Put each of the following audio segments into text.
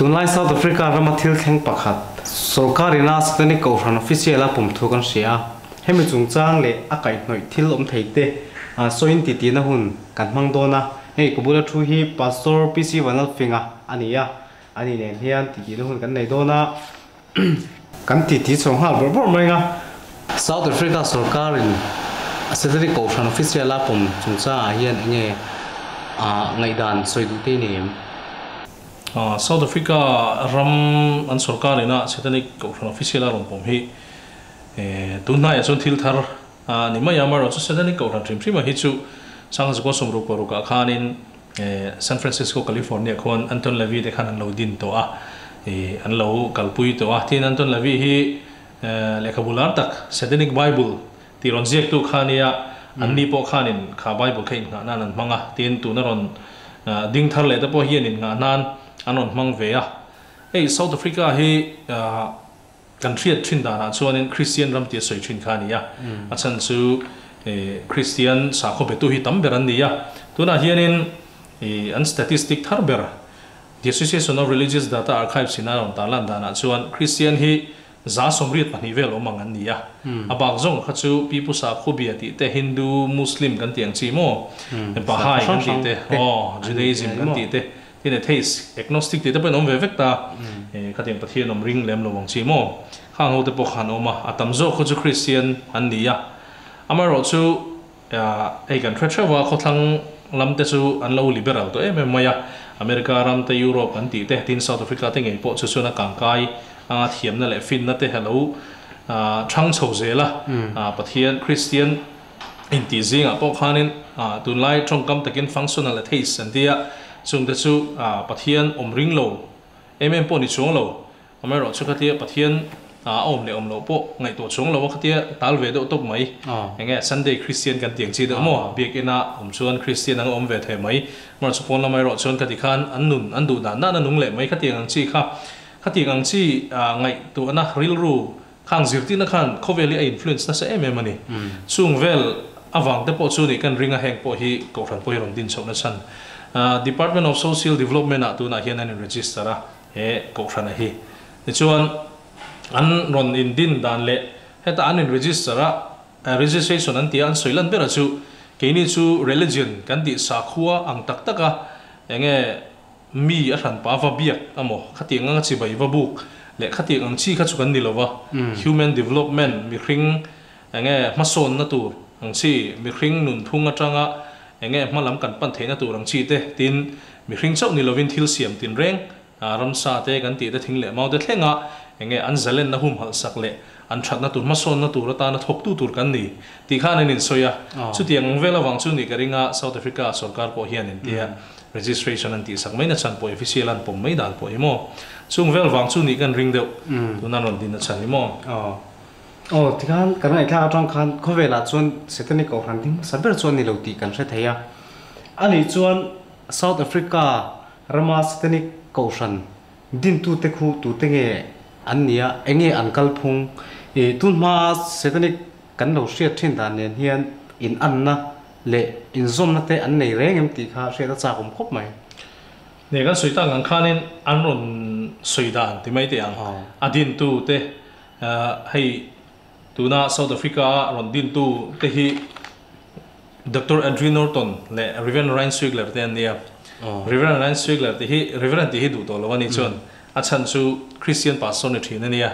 Tunlai South Africa rama thil thleng pakhat, sorkar ina Satanic Kohhran official a pawm thu kan hria a, hemi chungchang leh a kaihhnawih thil awm thei te sawiin titihna hun kan hmang dawn a, hei ka bula thu hi Pastor PC Vanlalfinga a ni a, ani nen hian titihna hun kan nei dawn a, kan titi chho nghal bawrh bawrh mai a. South Africa sorkarin Satanic Kohhran official a pawm chungchangah hian enge ngaihdan sawi duh te i nei em? South Africa ram an sorkar ina Satanic Kohhran official a rawn pawm hi tun hnaiah chuan thil thar a ni mai a, amaherawhchu Satanic Kohhran hrim hrim a hi chu Sangha 16 ah khanin San Francisco, California khuan Anton LaVey te khan an lo din tawh a, an lo kalpui tawh a. Tin, Anton LaVey hi lehkhabu lar tak Satanic Bible tih rawn ziaktu kha nia, anni pawh khanin kha Bible kha innghah nan an hmang a, tin tuna rawn ding thar leh te pawh hian innghah nan an rawn hmang ve a. Hei South Africa hi kan hriat thin danah chuanin Kristian ram tia sawi thin kha a ni a, a chhan chu Kristian sakhaw betu hi tam ber an ni a, tunah hianin an statistic thar ber The Association of Religious Data Archives in a rawn tarlan danah chuan Kristian hi 182 vel awm ang an ni a. A bak zawng kha chu Pi Pu Sakhubia tih te, Hindu, Muslim kan tih ang chi maw? Bahai kan tih te, aw, Judaism kan tih te, tin Atheist, Agnostic tih te pawhin awm ve vek ta. Khatiang Pathian awm ring lem lo ang chi maw? Khang ho te pawh khan awm a, a tam zawk kha chu Kristian an ni a. Amaherawhchu Hei kan hre theuh a, khawthlang lam te chu an lo liberal tawh em em mai a, America ram te, Europe kan tih te, tin South Africa te ngei pawh chu chuan a kangkai anga thiamna leh finna te a lo thang chho zel a, Pathian Kristian intih zingah pawh khanin tunlai tawngkam takin functional atheist an ti a, chungte chu Pathian awm ring lo em em pawh ni chuang lo. Amaherawh chu khatia Pathian a awm leh awm loh pawh ngaihtuah chuang lo a khatia tal ve deuh tawp mai. Enge Sunday Christian kan tih ang chi deuh maw? Biakina awm chuan Christian ang a awm ve thei mai. Amaherawh chu pawn lama erawh chuan khati khan an nun an duh dan dan a nung leh mai khatiang ang chi kha. Khatiang ang chi ngaihtuahna rilru khang zirtirna khan khawvel hi a influence nasa em em a ni. Chung vel avang te pawh chu nih kan ring a heng pawh hi Kohhran pawh hi rawn din chhoh nachhan. Department of Social Development ah tunah hian an in register a. He Kohhrana hi tichuan an rawn indin dan leh heta an in register a, registration an tia an sawi lan bera chu keini chu religion kan tih sakhua ang tak tak a enge mi a hranpa va biak amaw khatiang anga chibai va buk leh khatiang ang chi kha chu kan ni lova, human development mihring enge hmasawnna tur ang chi mihring nunphung atanga enge hmalam kan pan theihna tur ang chi te tin Mihring chauh ni lovin thil siam tinreng, ramsa te kan tih te thing leh mau te thlenga enge an zalenna humhalh sak leh an thatna tur hmasawnna tur atana thawktu tur kan ni tih khan an insawi a. Chutiang ang vel avang chu nih ka ring a, South Africa sorkar pawh hian intia registration an tihsak mai nachhan pawh official an pawm mai dan pawh hi maw. Chung vel vang chu nih kan ring deuh tuna an rawn din nachhan hi maw. Aw, tikhan kan ngaihthlak atang khan khawvelah chuan Satanic Kohhran ding hmasa ber chuan ni lo tih kan hre thei a. Anih chuan South Africa rama Satanic Kohhran dintute khu tute nge an ni a, enge an kalphung? I tun hmaa Satanic kan lo hriat thin dan nen hian in anna leh inzawmna te an nei reng em tih kha hriat a chak awm khawp mai. Nih kan sawi tak ang khanin an rawn sawi dan ti mai teh ang. A dintute hei Tuna South Africa a rawn dintu te hi Doctor Andrew Norton leh Reverend Ryan Swigler te an nia. Reverend Ryan Swigler tih hi Reverend tih hi duh tawh lo a nih chuan a chhan chu Christian pastor ni thin a nia.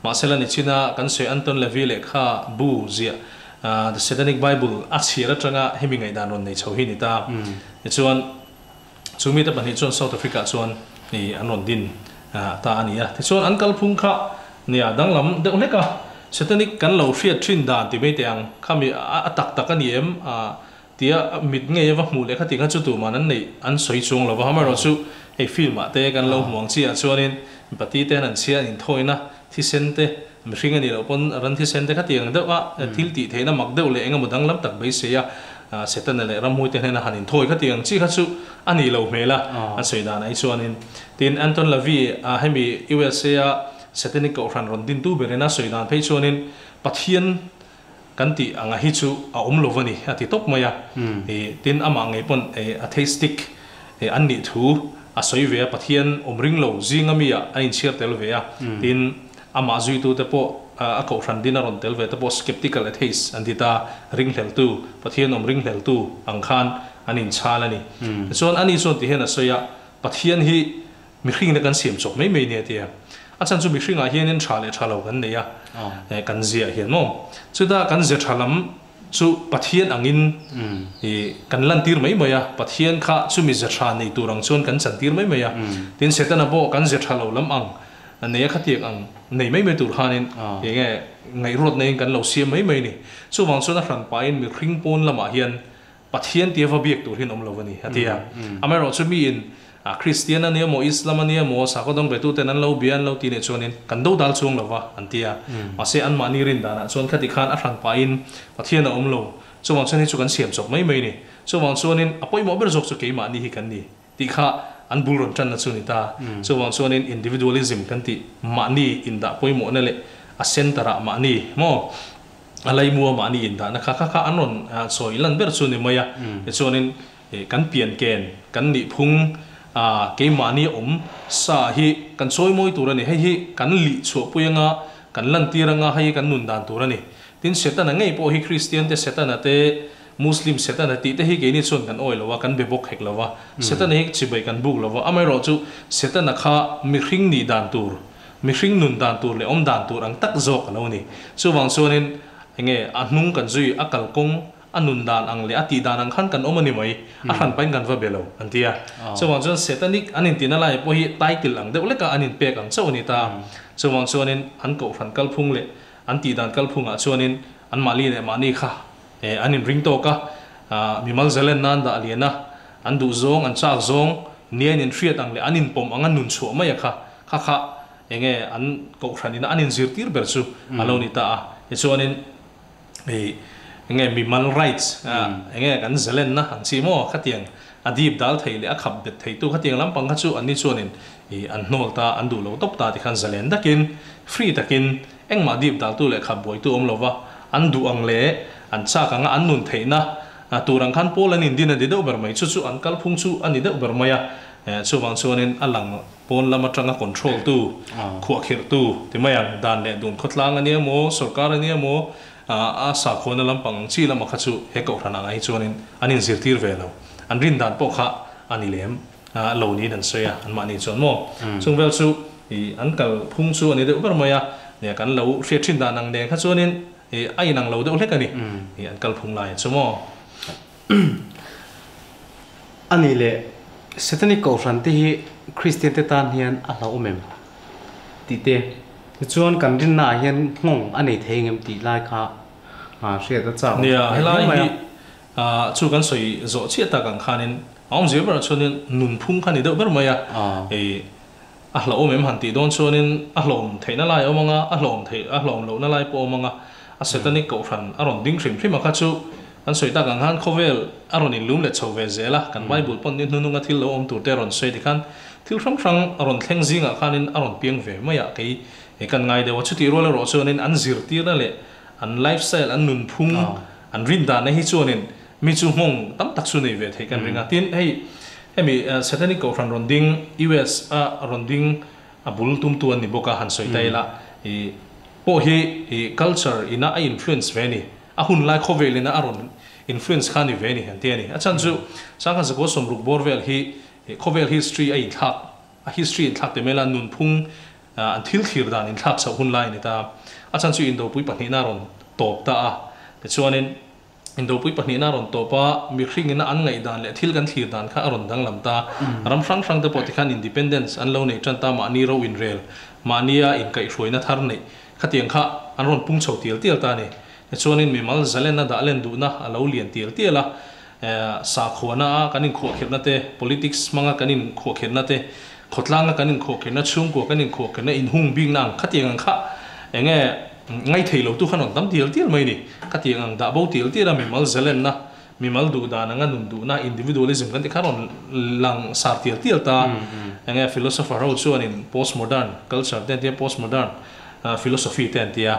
Mahsela nichina kan sawi Anton LaVey lehkha bu ziah The Satanic Bible a chhiar atanga hemi ngaihdan rawn nei chho hi ni ta. Tichuan Chu mite pahnih chuan South Africa chuan an rawn din ta a ni a. Tichuan an kalphung kha nia danglam deuh hlek a, Satanic kan lo hriat thin dan ti mai teh ang, khami a tak tak a ni em tia mit ngei a va hmuh leh kha tih kha chu tuman an neih an sawi chuang lo va. Amaherawh chu hei film ah te kan lo hmu ang chiah chuanin pati te an chhia an inthawina thisen te mihring a nih loh pawn ran thisen te khatiang ang deuh a thil tih theihna mak deuh leh engemaw danglam tak beisei a Setana leh ramhmuite hnena han inthawi khatiang ang chi kha chu a nih loh hmel a an sawi dan ai chuanin tin Anton LaVey a hemi USA a Satanic kohhran rawn dintu berin a sawi dan phei chuanin Pathian kan tih anga hi chu a awm lo a ni a ti tawp mai a tin amah ngei pawn atheistic an nih thu a sawi ve a, Pathian awm ring lo zinga mi ah a inchhiar tel ve a, tin amah zuitute pawh a kohhran din a rawn tel ve te pawh skeptical atheist an ti ta, ringhleltu, Pathian awm ringhleltu ang khan an inchhal a ni. Tichuan ani chuan ti hian a sawi a, Pathian hi mihring na kan siam chawp mai mai nia tia. A chhan chu mihring ah hianin tha leh tha lo kan nei a, kan ziah hian maw. Chuta kan ze tha lam chu Pathian angin i kan lantir mai mai a, Pathian kha chumi ze tha nei tur ang chuan kan chantir mai mai a. Tin Setana pawh kan ze tha lo lam ang nei a khatiang ang nei mai mai tur khanin enge ngaihruat neiin kan lo siam mai mai a ni. Chuvang chuan a hranpain mihring pawn lamah hian Pathian tia va biak tur hian awm lo a ni, a ti a. Amaherawhchu miin Kristian a nia maw, Islam a nia maw, sakhaw dang betuten an lo bia an lo ti leh chuanin kan do dal chuang lo va, an ti a. Mahse anmahni rin danah chuan khati khan a hran pahin Pathian a awm lo, chuvang chuan hei chu kan siam chawp mai mai a ni. Chuvang chuanin a pawimawh ber zawk chu keimahni hi kan ni tih kha an bul rawn tanna chu a ni ta. Chuvang chuanin individualism kan tih mahni indah pawimawhna leh a centre-ah mahni maw, A laimua mahni indahna kha kha kha an rawn sawi lan ber chu ni mai a. Tichuanin kan pian ken, kan nihphung, keimahni awm sa hi kan chawi mawi tur a ni. Hei hi kan lih chhuahpui anga, kan lantir anga, hei hi kan nun dan tur a ni. Tin, Setana ngei pawh hi Kristian te Setana te, Muslim Setana tih te hi keini chuan kan awi lo a, kan be bawk hek lo va. Setana hi chibai kan buk lo va. Amaherawhchu Setana kha mihring nih dan tur Mihring nun dan tur leh awm dan tur ang tak zawk a lo ni. Chuvang chuanin enge a hnung kan zui, a kalkawng, a nun dan ang leh a tih dan ang khan kan awm a ni mai, a hran pahin kan va be lo an ti a. Chuvang chuan Satanic an intina lai pawh hi title ang deuh leka an inpek ang chauh a ni ta. Chuvang chuanin an kohhran kalphung leh an tih dan kalphungah chuanin anmahni leh mahni kha an inring tawk a, mimal zalen nan dah lian a, an duh zawng, an chak zawng nia in inhriat ang leh an inpawm anga nun chhuah mai a kha. Kha kha enge an kohhran ina an inzirtir ber chu a lo ni ta a. Tichuanin ih enge mimal rights enge kan zalenna ang chi maw khatiang a dip dal thei leh a khap bet thei tu khatiang lampang kha chu anni chuanin ih an hnawl ta an duh lo tawp ta tikhan zalen takin free takin engmah dip dal tu leh khap buai tu awm lova an duh ang leh an chak anga an nun theihna tur ang khan pawl an indin a ni deuh ber mai chu chu an kalphung chu a ni deuh ber mai a. Chuvang chuanin a lang Pawn lam atanga control tu, khuahkhirh tu ti mai ang, dan leh dun khawtlang a nia maw, sorkar a nia maw, a sakhuana lampang ang chi lama kha chu he kohhran ang ah hi chuanin an inzirtir ve lo. An rin dan pawh kha a ni lem lo niin an sawi a, anmahni chuan maw. Chung vel chu ih an kal phung chu a ni deuh ber mai a, nia kan lo hriat thin dan ang nen kha chuanin ih a inang lo deuh hlek a ni, ih an kal phung lai chu maw. A nih leh, Satanic kohhran te hi Kristian te tan hian a hlauhawm em? tih te, tichuan kan rinna ah hian nghawng a nei thei engem tih lai kha hriat a chak Nia, helai hi chu kan sawi zawh chiah tak ang khanin a awmzia berah chuanin nunphung kha ni deuh ber mai a, i a hlauhawm em han tih dawn chuanin a hlawm theihna lai a awm ang a, a hlawm theih a hlawm lohna lai pawh a awm ang a, a Satanic kohhran a rawn ding hrim hrim a kha chu Kan sawi tak ang khan khawvel a rawn inlum let chho ve zel a, kan Bible pawn ni hnununga thil lo awm tur te a rawn sawi tikhan thil hrang hrang a rawn thleng zingah khanin a rawn piang ve mai a, kei he kan ngai deuh a. Chutih rual erawh chuanin an zirtirna leh an lifestyle, an nunphung, an rindanna hi chuanin mi chu nghawng tam tak chu nei ve thei kan ring a. Tin, hei hemi Satanic Kohhran rawn ding, US a rawn ding a bul tumtu an ni bawk a, han sawi ta ila i pawh hi i culture ina a influence ve a ni. A hun lai khawvelin a rawn influence kha a ni ve a ni an ti a ni. A chhan chu Sangha Zakua sawmruk bawr vel hi khawvel history a inthlak, a history inthlak ti mai la nunphung an thil thlir dan inthlak chhoh hun lai a ni ta. A chhan chu Indopui pahnihna a rawn tawp ta a, tichuanin Indopui pahnihna a rawn tawp a, mihringin a an ngaihdan leh thil kan thlir dan kha a rawn danglam ta. Ram hrang hrang te pawh tikhan independence an lo nei tan ta, mahni ro inrel, mahnia inkaihhruaina thar neih Khatiang kha an rawn pung chho tial tial ta a ni. Tichuanin mimal zalenna dah len duhna a lo lian tial tial a, sakhuana a kan inkhuahkhirhna te, politics hmanga kan inkhuahkhirhna te, khawtlanga kan inkhuahkhirhna, chhungkua kan inkhuahkhirhna, inhung bikna ang khatiang ang kha enge ngaithei lo tu khan rawn tam tial tial mai a ni. Khatiang ang dah bo tial tial a mimal zalenna, mimal duh dan anga nun duhna, individualism kan tih kha rawn lang sar tial tial ta. Enge philosopher ho chuanin postmodern culture te an tia, postmodern philosophy te an tia,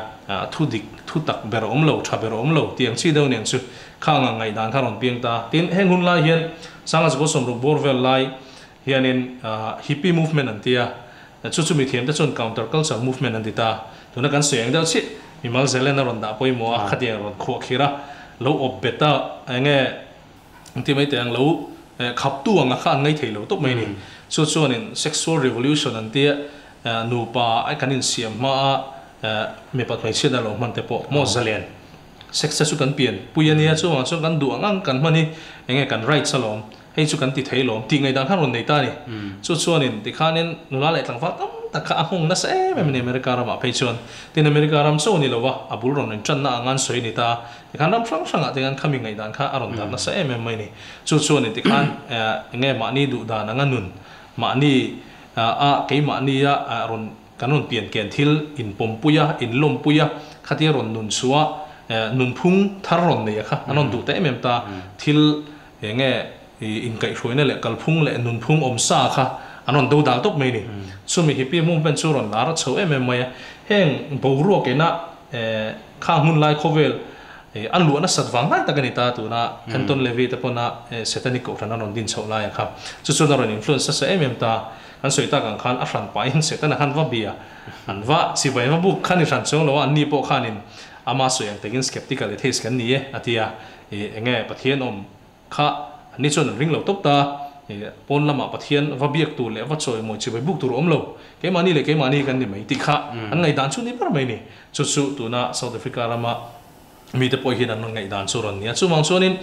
thu dik, thu tak ber a awm lo, tha ber a awm lo tih ang chi deuh nen chu khang ang ngaihdan kha rawn piang ta. Tin, heng hun lai hian Sangha Zakua sawmruk bawr vel lai hi Hianin hippie movement an tia, chu chu mithiam te chuan counter culture movement an ti ta. Tuna kan sawi ang deuh chiah, mimal zelen a rawn dah pawimawh a, khatiang rawn khuah khir a, lo awp bet a, enge an ti mai teh ang, lo khap tu anga kha an ngaih thei lo tawp mai a ni. Chu chuanin sexual revolution an tia, nupa a kan insiam hma a mipat hmeichhiatna lo hman te pawh maw zalen sex te chu kan pian pui a nia, chuvang chuan kan duh ang ang kan hman hi enge kan rights alawm. Hei chu kan ti thei lawm tih ngaihdan khan rawn nei ta a ni. Chu chuanin tikhanin nula leh tlangval tam tak kha a nghawng nasa em em a ni America ramah phei chuan. Tin America ram cho ni lova a bul rawn intanna anga an sawi a ni ta. Tikhan ram hrang hrangah te khan khami ngaihdan kha a rawn darh nasa em em mai a ni. Chu chuanin tikhan enge mahni duhdan anga nun, mahni a keimahnia rawn kan rawn pian ken thil inpawmpui a, inlawmpui a, khatia rawn nun chhuah nunphung thar rawn nei a kha an rawn duh ta em em ta. Thil Enge i inkaihhruaina leh kalphung leh nunphung awm sa kha an rawn do dal tawp mai ni. Chumi hippie movement chu rawn lar a chho em em mai a. Heng boruak ina kha hmun lai khawvel a luah nasat vang lai tak a ni ta tuna Anton Levy te pawna Satanic kohhran an rawn din chhoh laia kha. Chu chuan a rawn influence nasa em em ta. Kan sawi tak ang khan a hran pahin Setana khan va bia an va chibai va buk kha ni hran chuang lo a, anni pawh khanin ama sawi ang takin skeptical atheist kan ni e a ti a. I enge Pathian awm kha anni chuan an ring lo tawp ta, i pawn lamah Pathian va biak tur leh va chawimawi chibai buk tur a awm lo, keimahni leh keimahni kan ni mai tih kha an ngaihdan chu ni ber mai ni. Chu chu tuna South Africa rama mite pawh hian an rawn ngaihdan chu rawn ni a. Chuvang chuanin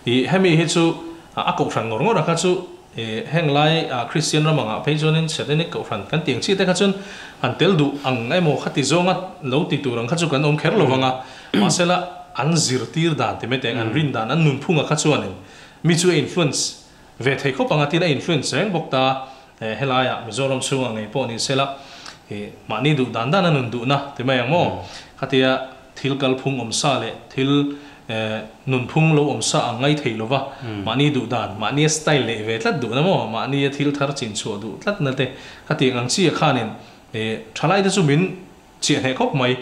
i hemi hi chu a kohhran ngawr ngawr a kha chu i heng lai Kristian ram angah phei chuanin Satanic kohhran kan tih ang chi te kha chuan han tel duh ang emaw khati zawnga lo ti tur ang kha chu kan awm kher lo vang a. Mahsela, an zirtir dan ti mai teng, an rin dan, an nunphunga kha chuanin mi chu a influence ve thei khawp ang a, tin a influence reng bawk ta. Helaiah Mizoram chhungah ngei pawh ni sela, ih mahni duh dan dan a nun duhna ti mai ang maw? Khatia thil kalphung awm sa leh thil nunphung lo awm sa ang ngai thei lova, mahni duh dan, mahnia style neih ve tlat duhna maw? Mahnia thil thar chin chhuah duh tlatna te khatiang ang chi ah khanin thalai te chu min Chiah hneh khawp mai.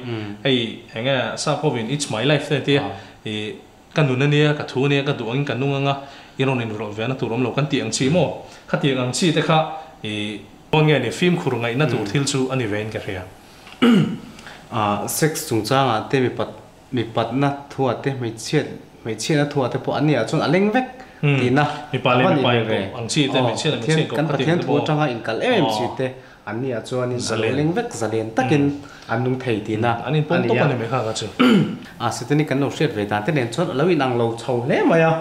Hei enge sap hovin it's my life te a tia, i ka nun a nia, ka thu a nia, ka duh angin ka nung anga i rawn inrawlh ve na tur awm lo kan tih ang chi maw? Khatiang ang chi te kha i pawn nge ni fimkhur ngaihna tur thil chu a ni vein ka hria. Sex chungchangah te mipat mipatna thuah te hmeichhiat hmeichhiatna thuah te pawh an nih ah chuan a leng vek tihna Mipa leh mipa inkawp ang chi te hmeichhia leh hmeichhia inkawp kan Pathian thu atanga inkal em em chi te an nih ah chuanin a lo leng vek zalen takin an nung thei tihna a ni a. A Satanic kan lo hriat ve dan te nen chuan a lo inang lo chho hle mai a,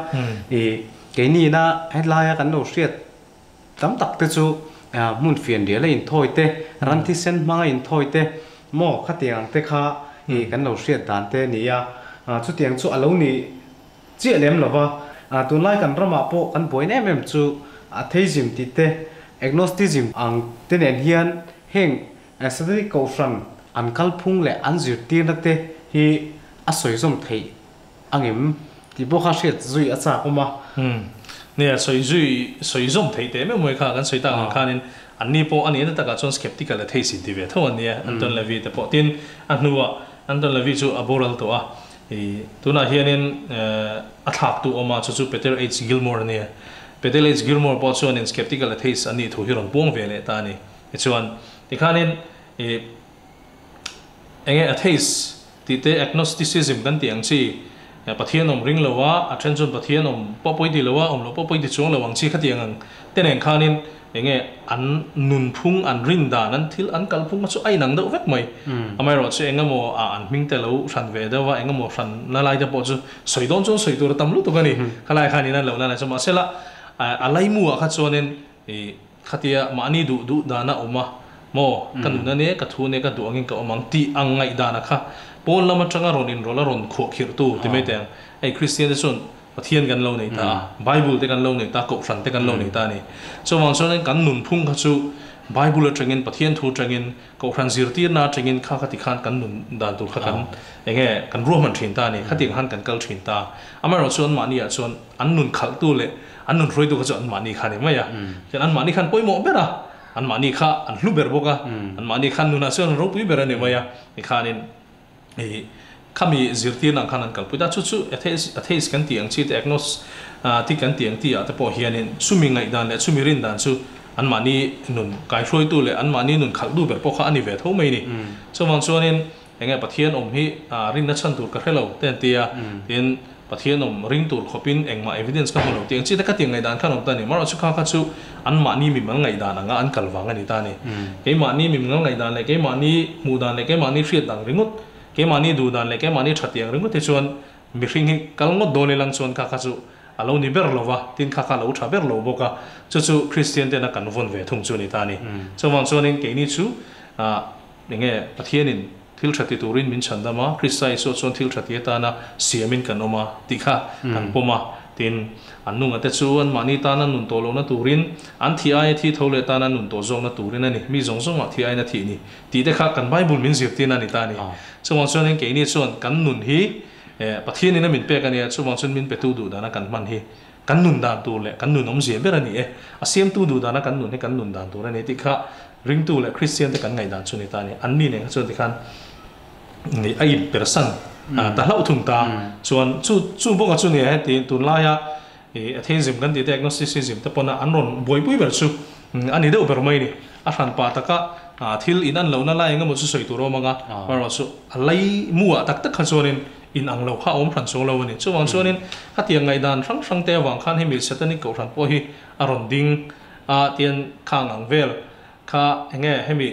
i keini ina helaia kan lo hriat Tam tak te chu hmun fianrial a inthawi te, ran thisen hmang a inthawi te maw khatiang ang te kha i kan lo hriat dan te a ni a, chutiang chu a lo ni chiah lem lo va. Tunlai kan ramah pawh kan buaina em em chu atheism tih te, agnosticism ang te nen hian heng Satanic kohhran an kalphung leh an zirtirna te hi a sawizawm theih Angem tih pawh kha hriat zui a chak awm a. Umm. Nia, sawi zui, sawi zawm theih teh meuh mai kha kan sawi tak ang khanin anni pawh a nihna takah chuan skeptical atheist inti ve tho an nia, Anton LaVey te pawh. Tin, a hnuah Anton LaVey chu a boral tawh a, i tunah hianin a thlaktu awm a, chu chu Peter H. Gilmore a nia. Peter H. Gilmore pawh chuanin skeptical atheist a nih thu hi rawn puang ve leh ta a ni. Tichuan, tikhanin i enge atheist Tih te agnosticism kan tih ang chi, Pathian awm ring lo a, a then chuan Pathian awm pawh pawi ti lo a, awm loh pawh pawi ti chuang lo ang chi kha tiang ang te nen khanin enge an nunphung, an rin dan, an thil an kalphung kha chu a inang deuh vek mai. Amaherawh chu engemaw ah an hming te lo hran ve deuh a, engemaw hran na lai te pawh chu sawi dawn chuan sawi tur a tam lutuk a ni. Khalai khan in an loh na lai chu mahsela a laimu ah kha chuanin I khatia mahni duh duh dana awm a, maw, ka nun a nia, ka thu a nia, ka duh angin ka awm ang tih ang ngaihdana kha pawn lam atanga rawn inrawlh a rawn khuahkhirhtu ti mai teh ang. Hei Kristian te chuan Pathian kan lo nei ta a, Bible te kan lo nei ta a, Kohhran te kan lo nei ta a ni. Chuvang chuanin kan nunphung kha chu Bible atangin, Pathian thu atangin, Kohhran zirtirna atangin kha kha tikhan kan nun dan tur kha kan enge kan ruahman thin ta a ni. Khatiang khan kan kal thin ta. Amaherawhchu chuan mahniah chuan an nun khalhtu leh an nun hruaitu kha chu an mahni kha a ni mai a. Chuan an mahni khan pawimawh ber a, an mahni kha an hlu ber bawk a, an mahni khan nunah chuan an ropui ber a ni mai a. Tikhanin i khami zirtirna ang khan an kalpui ta. Chu chu atheist atheist kan tih ang chi te agnostic kan tih ang tih ah te pawh hianin chumi ngaihdan leh chumi rin dan chu An mahni nun kaihruaitu leh an mahni nun khalhtu ber pawh kha a ni ve tho mai ni. Chuvang chuanin enge Pathian awm hi rinna chhan tur ka hre lo te an ti a, tin Pathian awm ring tur khawpin engmah evidence ka hmu lo tih ang chi te kha tiang ngaihdan khan awm ta a ni. Amaherawhchu kha kha chu an mahni mimal ngaihdan anga an kal vang a ni ta a ni. Keimahni mimal ngaihdan leh keimahni hmuh dan leh keimahni hriat dang ringawt, keimahni duh dan leh keimahni tha tiang ringawt hi chuan mihring hi kal ngawt dawn ilang chuan kha kha chu A lo ni ber lo va, tin kha kha a lo tha ber lo bawk a, chu chu Kristian tena kan vawn ve thung chu a ni ta a ni. Chuvang chuanin keini chu enge Pathianin thil tha ti turin min chhandam a, Krista Isua chuan thil tha ti atana siamin kan awm a tih kha kan pawm a, tin an nungate chu anmahni tana nun tawh lohna turin, an thih aia thi tho leh tana nun tawh zawkna turin a ni, mi zawng zawngah thi aiin a thih ni tih te kha kan Bible min zirtirna a ni ta a ni. Chuvang chuanin keini chuan kan nun hi Pathianin a min pek a nia, chuvang chuan min petu duh dana kan hman hi kan nun dan tur leh kan nun awmzia ber a ni e. A siamtu duh dana kan nun hi kan nun dan tur a ni tih kha ringtu leh Kristian te kan ngaihdan chu ni ta a ni. Anni nen kha chuan tikhan a inpersan ta hlauh thung ta. Chuan chu chu bawka chu nia heti tunlaia atheism kan tih te agnosticism te pawna an rawn buaipui ber chu a ni deuh ber mai a ni. A hran pah taka thil in an lohna lai engemaw chu sawi tur a awm ang a, amaherawh chu a lai muah tak tak kha chuanin in ang lo kha a awm hran chuang lo a ni. Chuvang chuanin khatiang ngaihdan hrang hrang te avang khan hemi Satanic kohhran pawh hi a rawn ding a, tian khang ang vel kha enge hemi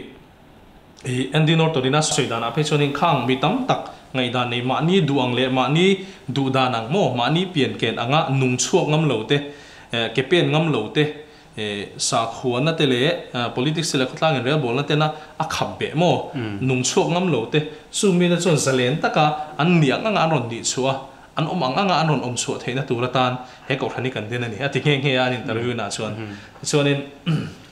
I Andy Norton-in a sawi danah phei chuanin khang mi tam tak ngaihdan nei mahni duh ang leh mahni duh dan ang maw, mahni pian ken anga nung chhuak ngam lo te, ke pen ngam lo te, sakhuana te leh politics te leh khawtlang inrelbawlna tena a khap beh maw, nung chhuak ngam lo te, chu mite chuan zalen taka an nih ang anga an rawn nih chhuah a, an awm ang anga an rawn awm chhuah theihna tur atan he kohhran hi kan din a ni a ti nghe nghe a an interview naah chuan. Tichuanin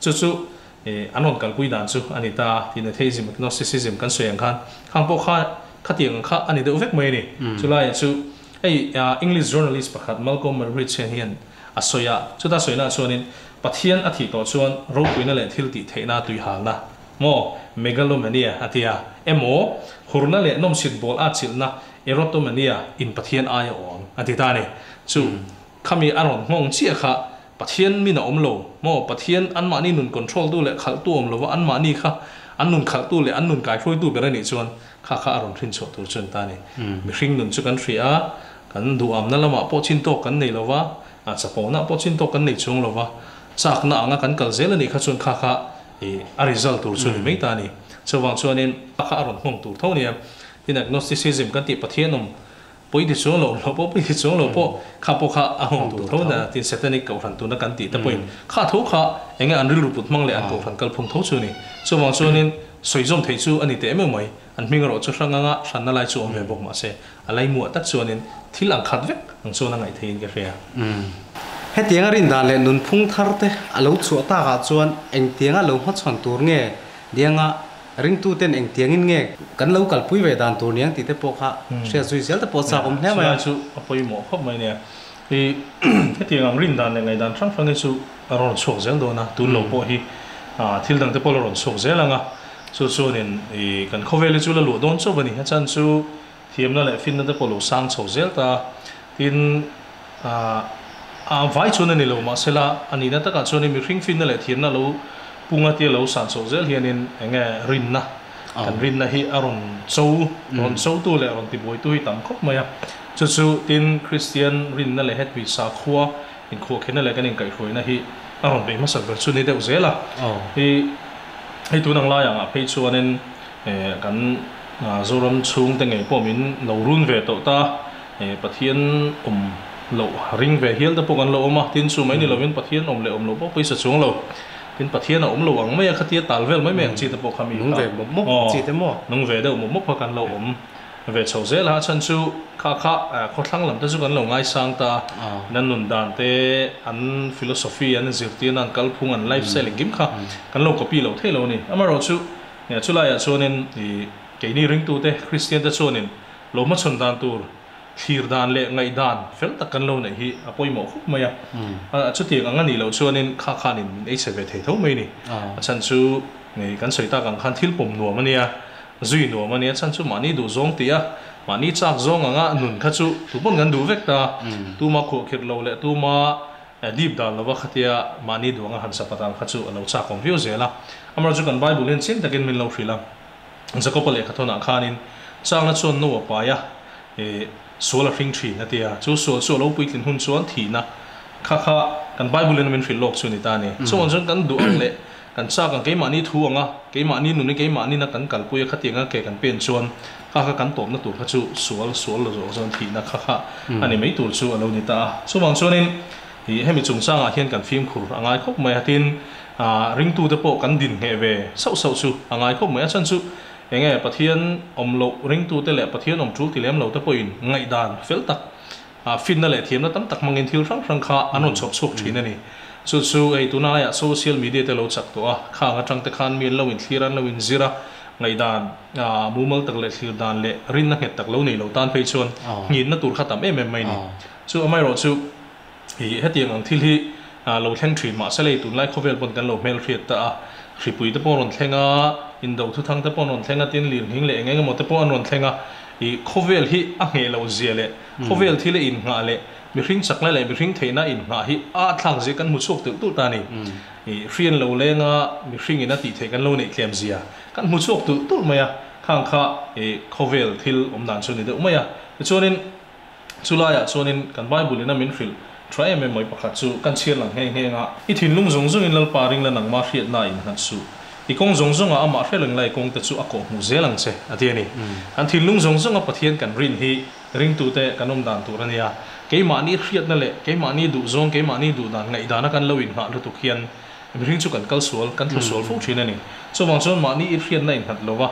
chu chu An rawn kalpui dan chu a ni ta tiin atheism, agnosticism kan sawi ang khan khang pawh kha khatiang ang kha a ni deuh vek mai a ni. Chulaiah chu hei English journalist pakhat Malcolm Muggeridge hian a sawi a, chuta sawinaah chuanin Pathian a thih tawh chuan ropuina leh thil tih theihna tuihalna maw megalomania a ti a, emaw hurna leh nawmsit bawl a chilhna erotomania in Pathian aia awm a ti ta a ni. Chu Khami a rawn nghawng chiah kha Pathian min a awm lo maw? Pathian anmahni nun control tu leh khalh tu awm lova anmahni kha an nun khalh tu leh an nun kaihruai tu ber a nih chuan kha kha a rawn hrin chhuah tur chu an ta a ni. Mihring nun chu kan hria a, kan duhamna lamah pawh chin tawk kan nei lova, a chapona pawh chin tawk kan nei chuang lova, chakna anga kan kal zel a nih kha chuan kha kha a result tur chu a ni mai ta a ni. Chuvang chuanin kha kha a rawn nghawng tur tho a nia. Tin agnosticism kan tih Pathian awm Pawi ti chuang lo lo pawh pawi ti chuang lo pawh kha pawh kha a nghawng tur tho na tin Satanic kohhran tuna kan tih te pawhin kha tho kha enge an rilru put hmang leh an kohhran kalphung tho chu a ni. Chuvang chuanin sawi zawm theih chu a ni teh meuh mai. An hming erawh chu hrang anga hranna lai chu awm ve bawk mahse a laimuah tak chuanin thil ang khat vek ang chuan a ngaih theihin ka hria. Hetianga rindan leh nunphung thar te a lo chhuah takah chuan engtianga lo hmachhawn tur nge dianga Ringtuten engtiangin nge kan lo kalpui ve dan tur niang tih te pawh kha hriat zui zel te pawh chak awm hle mai a. Chulai chu a pawimawh khawp mai nia. I hetiang ang rin dan leh ngaihdan hrang hrang hi chu a rawn chhuak zel dawn a, tun lo pawh hi thil dang te pawh la rawn chhuak zel ang a, chu chuanin i kan khawvel hi chu la luah dawn chauh a ni. A chan chu thiamna leh finna te pawh lo sang chho zel ta a, tin a vai chuan a ni lo mahsela a nihna takah chuanin mihring finna leh thiamna lo punga tia lo san chhoh zel hianin eng nge rinna kan rinna hi a rawn cho rawn chotu leh rawn tibuaitu hi tam khawp mai a, chu chu tin Kristian rinna leh hetmi sakhua inkhuahkhenna leh kan inkaihhruaina hi a rawn bei hmasak ber chu ni deuh zel a, hi hei tun ang lai angah phei chuanin kan Zoram chhungte ngei pawh min lo run ve tawh ta, Pathian awm loh ring ve hial te pawh kan lo awm a, tin chu mai ni lovin Pathian awm leh awm loh pawh pawisa chuang lo, tin Pathian a awm lo ang mai a khatia tal vel mai mai ang chi te pawh kha mi Nung ve mawp mawp chi te maw? Nung ve deuh mawp mawp kha kan lo awm ve chho zel a, a chhan chu kha kha khawthlang lam te chu kan lo ngaisang ta a, an nun dan te, an philosophy, an zirtirna, an kalphung, an lifestyle engkim kha kan lo copy lo thei lo a ni. Amaherawhchu Chulaiah chuanin i keini ringtute, Kristiante chuanin lo hmachhawn dan tur thlir dan leh ngaihdan fel tak kan lo neih hi a pawimawh khawp mai a. Chutiang ang a nih loh chuanin kha khanin min ei chhe ve thei tho mai a ni. A chhan chu kan sawi tak ang khan thil pawm nuam a nia, zui nuam a nia, a chhan chu mahni duh zawng tih a, mahni chak zawng anga nun kha chu tu pawn kan duh vek ta, tuma khuahkhirh lo leh tuma Dip dan lova khatia mahni duanga han sapat ang kha chu a lo chak awm viau zel a. Amaherawhchu kan Bible hian chiang takin min lo hrilh a, Jakoba lehkhathawnah khanin changna chuan no a pai a, sual a hring thin a ti a, chu sual chu a lo puitlin hun chuan thihna kha kha kan Bible in min hrilh lawk chu a ni ta a ni. Chuvang chuan kan duh ang leh kan chak ang keimahni thu anga keimahni nun hi keimahnin a kan kalpui a khatianga ke kan pen chuan kha kha kan tawpna tur kha chu sual sual lo zawh chuan thihna kha kha a ni mai tur chu a lo ni ta a. Chuvang chuanin Ih hemi chungchangah hian kan fimkhur a ngai khawp mai a, tin ringtute pawh kan din ngheh ve sauh sauh chu a ngai khawp mai a, chhan chu eng nge Pathian awm loh ringtute leh Pathian awm tul ti lem lo te pawhin ngaihdan fel tak finna leh thiamna tam tak hmangin thil hrang hrang kha an rawn chhawp chhuak thin a ni. Chu chu hei tuna laiah social media te lo chak tawh a, khang atang te khan mi an lo inthlir a, an lo inzir a, ngaihdan mumal tak leh thlir dan leh rinna nghet tak lo nei lo tan phei chuan nghinna tur kha tam em em mai a ni. Chu amaherawhchu I hetiang ang thil hi lo thleng thin mah se lei tunlai khawvel pawn kan lo hmelhriat ta a, hripui te pawh a rawn thleng a, indo thuthang te pawh an rawn thleng a, tin lirnghing leh eng eng emaw te pawh an rawn thleng a, i khawvel hi a ngheh loh zia leh khawvel thil a innghah leh mihring chakna leh mihring theihna innghah hi a thlak zia kan hmu chhuak tulh tulh ta a ni. I hrian lo leng a mihring in a tih theih kan lo neih tlem zia kan hmu chhuak tulh tulh mai a, khang kha i khawvel thil awm dan chu a ni deuh mai a. Tichuanin. Chulaiah chuanin kan Bible-in a min hrilh tha em em mai pakhat chu kan chhiar lang nghe nghe anga, I thinlung zawng zawngin Lalpa ringla nangmah hriatna innghat suh. I kawng zawng zawngah amah hre reng lai kawngte chu a kawhhmuh zel ang che, a ti a ni. Kan thinlung zawng zawnga Pathian kan rin hi ringtute kan awm dan tur a nia. Keimahni hriatna leh keimahni duhzawng, keimahni duhdan, ngaihdana kan lo inngah lutuk hian mihring chu kan kal sual, kan tlu sual fo thin a ni. Chuvang chuan mahni i hriatna innghat lova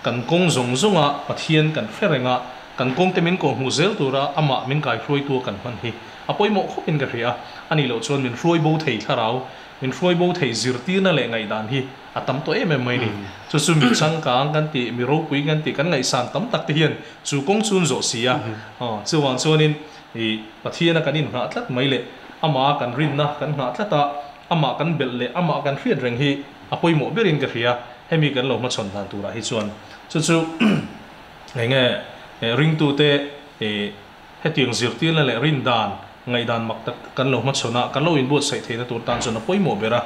kan kawng zawng zawnga Pathian kan hre renga, Kan kawngte min kawhhmuh zel tura amah min kaihruaitu a kan hman hi a pawimawh khawpin ka hria a, a nih loh chuan min hruai bo thei thlarau, min hruai bo thei zirtirna leh ngaihdan hi a tam tawh em em mai ni. Chu chu mi changkang kan tih, mi ropui kan tih, kan ngaihsan tam tak te hian chu kawng chu an zawh si a. Chuvang chuanin i Pathiana kan innghah tlat mai leh amah kan rinna kan nghah tlat a, amah kan belh leh amah kan hriat reng hi a pawimawh berin ka hria, hemi kan lo hmachhawn dan turah hi chuan chu chu. Enge ringtute hetiang zirtirna leh rindan, ngaihdan mak tak kan lo hmachhawn a, kan lo inbuatsaih theihna tur tan chuan a pawimawh ber a.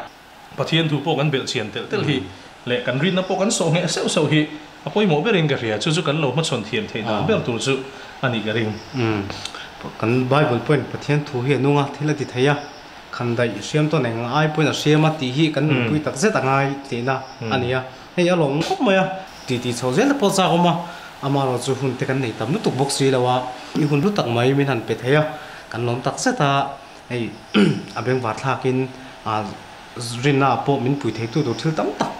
Pathian thu pawh kan belh chian telh telh hi leh kan rinna pawh kan sawh ngheh seuh seuh hi a pawimawh berin ka hria. Chu chu kan lo hmachhawn thiam theih dan ber tur chu a nih ka ring. Kan Bible pawhin Pathian thu hi a nung a, thil a ti thei a, khan daih hriam tawn eng ai pawhin a hriam a tih hi kan nunpui tak zet a ngai tihna a ni a. Hei a lawm khawp mai a, titi chho zel te pawh chak awm a, amaherawh chu hun te kan nei tam lutuk bawk si lo a, i hun hlu tak mai min han pe thei a, kan lawm tak zet a, hei a bengvar thlakin rinna ah pawh min pui theitu tur thil tam tak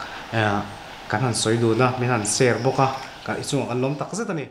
kan han sawi dun a, min han share bawk a, i chungah kan lawm tak zet a ni.